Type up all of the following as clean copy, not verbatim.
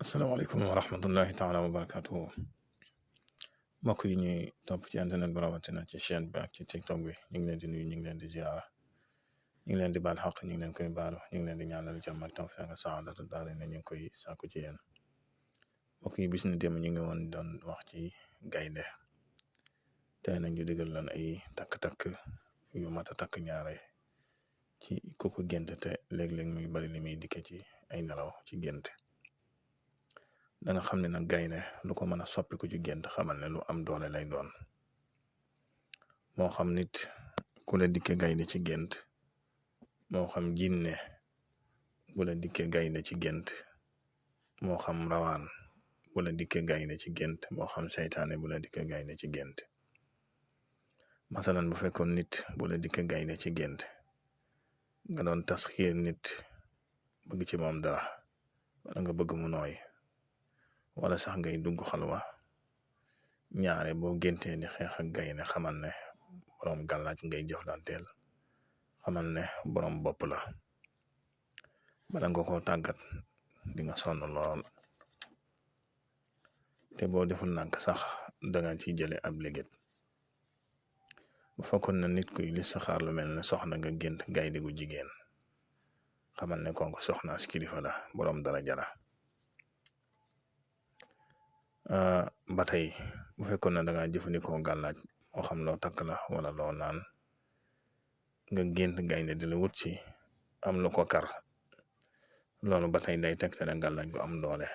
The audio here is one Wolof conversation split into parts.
asalaamaaleykum wa rahmatullahi taala wa barakatuhu mbokk yi ñuy topp ci internet bi rawatina ci chaîne bi ak ci tiktok bi ñu ngi leen di nuyu ñu ngi leen di ziara ñu ngi leen di baal xaq ñu ngi leen koy baalu ñu ngi leen di ñaanal jàmm ak tawfiq ak saadatu daal ne ñu ngi koy sàkku ci yéen mbokk yi bis ni démb ñu ngi woon doon wax ci gaynde tey nag ñu digal lan ay takk-takk yu mat a takk ñaare ci ku ko gént te léeg-léeg muy bari li muy dikke ci ay nelaw ci gént da nga xam ne nag gaynde lu ko mën a soppi ko ci gént xamal ne lu am doole lay doon moo xam nit ku la dikke gaynde ci gént moo xam jinne bu la dikke gaynde ci gént moo xam rawaan bu la dikke gaynde ci gént moo xam seytaane bu la dikke gaynde ci gént masalan bu fekkoon nit bu la dikke gaynde ci gént nga doon tasxiir nit bëgg ci moom dara wala nga bëgg mu nooy wala sax ngay dugg xalwa ñaare boo géntee di xeex ak gaynde xamal ne boroom gàllaaj ngay jëflanteel xamal ne boroom bopp la bala nga ko tàggat di nga sonn lool te boo deful nànk sax danga ci jële ab liggéey bu fekkoon na nit kuy listixaar lu mel ne soxna nga gént gaynde gu jigéen xamal ne konko soxna as kilifa la boroom dara jara ba tey bu fekkoon na danga jëfandikoo gàllaaj moo xam loo takk la wala loo naan nga gént gaynde di la wut si am lu ko kar loolu ba tey day tegtale gàllaaj gu am doole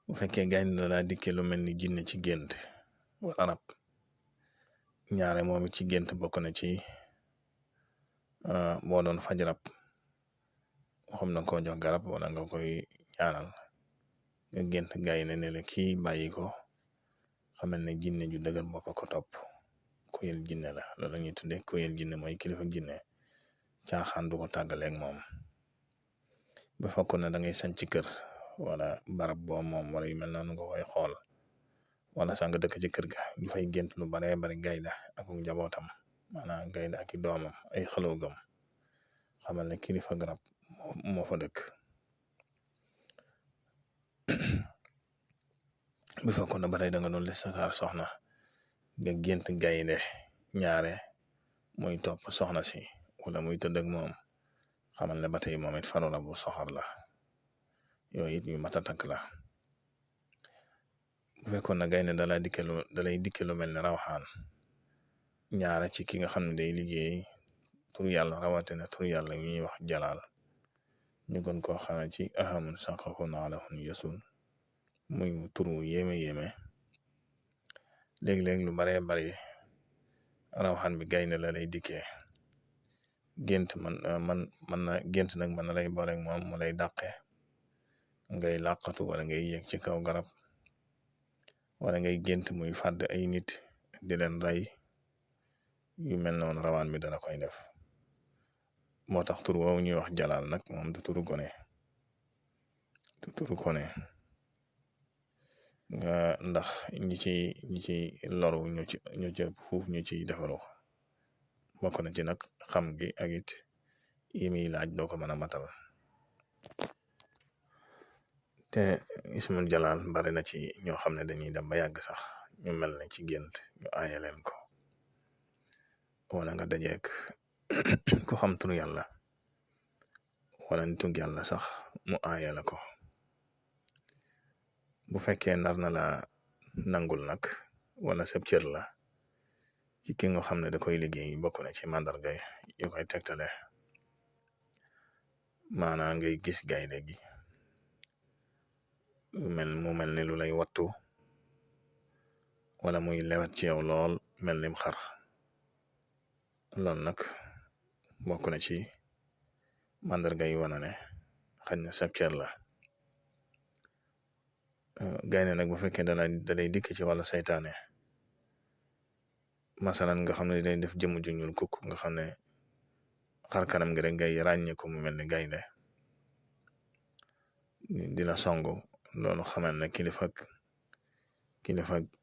bu fekkee gaynde la daa dikkee lu mel ni jinne ci gént wala rab ñaare moom it ci gént bokk na ci boo doon faj rab xam na koo jox garab wala nga koy ñaanal nga gént gaynde ne la kii bàyyi ko xamal ne jinne ju dëgër boppa ko topp kuyel jinne la loolu la ñuy tudde kuyel jinne mooy kilifa jinne caaxaan du ko tàggaleeg moom bu fekkoon ne da ngay sañ ci kër wala barab boo moom wala yu mel noonu nga koy xool wala sax nga dëkk ci kër ga ñu fay gént lu baree bari gaynde ak njabootam maanaam gaynde ak i doomam ay xaloogam xamal ne kilifa garab moo fa dëkk bu fekkoon ne ba tey da nga doon listixaar soxna nga gént gaynde ñaare muy topp soxna si wala muy tëdd ak moom xamal ne ba tey moom it faru la bu soxor la yooyu it yu mata takk la bu fekkoon na gaynde dalay dikke lu mel ne rawxaan ñaare ci ki nga xam ne day liggéey tur yàlla rawatina tur yàlla mi ñuy wax jalaal ñu gën koo xamee ci ahamun saqakun alahun yasun muy turu yéeme léeg-léeg lu baree bari rawxaan bi gaynde la lay dikkee gént man na gént nag mën na lay booleeg moom mu lay dàqe ngay làqatu wala ngay yéeg ci kaw garab wala ngay gént muy fàdd ay nit di leen rey yu mel noonu rawaan bi dana koy def moo tax tur woowu ñuy wax jalaal nag moom du turu gone du turu gone ndax ñi ci loru ñu ci fuuf ñu ci defaru bokk na ci nag xam gi ak it yi muy laaj doo ko mën a matal te ismul jalaal bari na ci ñoo xam ne dañuy dem ba yàgg sax ñu mel ne ci gént ñu aaye leen ko wala nga dajeek ku xam turu yàlla wala nitu yàlla sax mu aaye la ko bu fekkee nar na la nangul nag wala sab cër la ci ki nga xam ne da koy liggéey bokk na ci màndarga yu koy tegtale maanaam ngay gis gaynde gi mu mel ni lu lay wattu wala muy lewet ci yow lool mel nim xar loolu nag bokk na ci màndarga yi wana ne xañ na sab cër la gaynde nag bu fekkee dalay dikk ci wàllu saytaane masalan nga xam ne day def jëmm ju ñuul kukk nga xam ne xar kanam gi rek ngay ràññee ko mu mel ni gaynde di la songu loolu xamal ne kilifa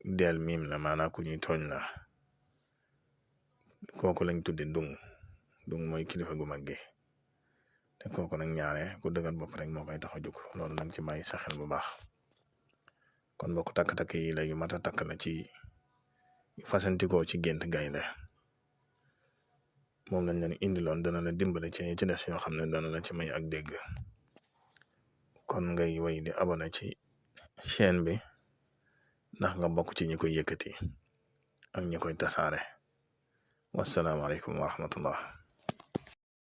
del miim la maanaam ku ñuy tooñ la kooku lañ tudde dung mooy kilifa gu mag gi te kooku nag ñaare ku dëgër bopp rek moo koy tax a jóg loolu nag ci bàyyi sa xel bu baax kon mbokk takk-takk yi la yu mat a takk la ci fasantikoo ci gént gaynde moom lañ leen indiloon dana la dimbale ci des yoo xam ne dana la ci may ak dégg kon ngay way di abonné ci chaîne bi ndax nga bokk ci ñi koy yëkkati ak ñi koy tasaare wasalaamaaleykum wa rahmatullah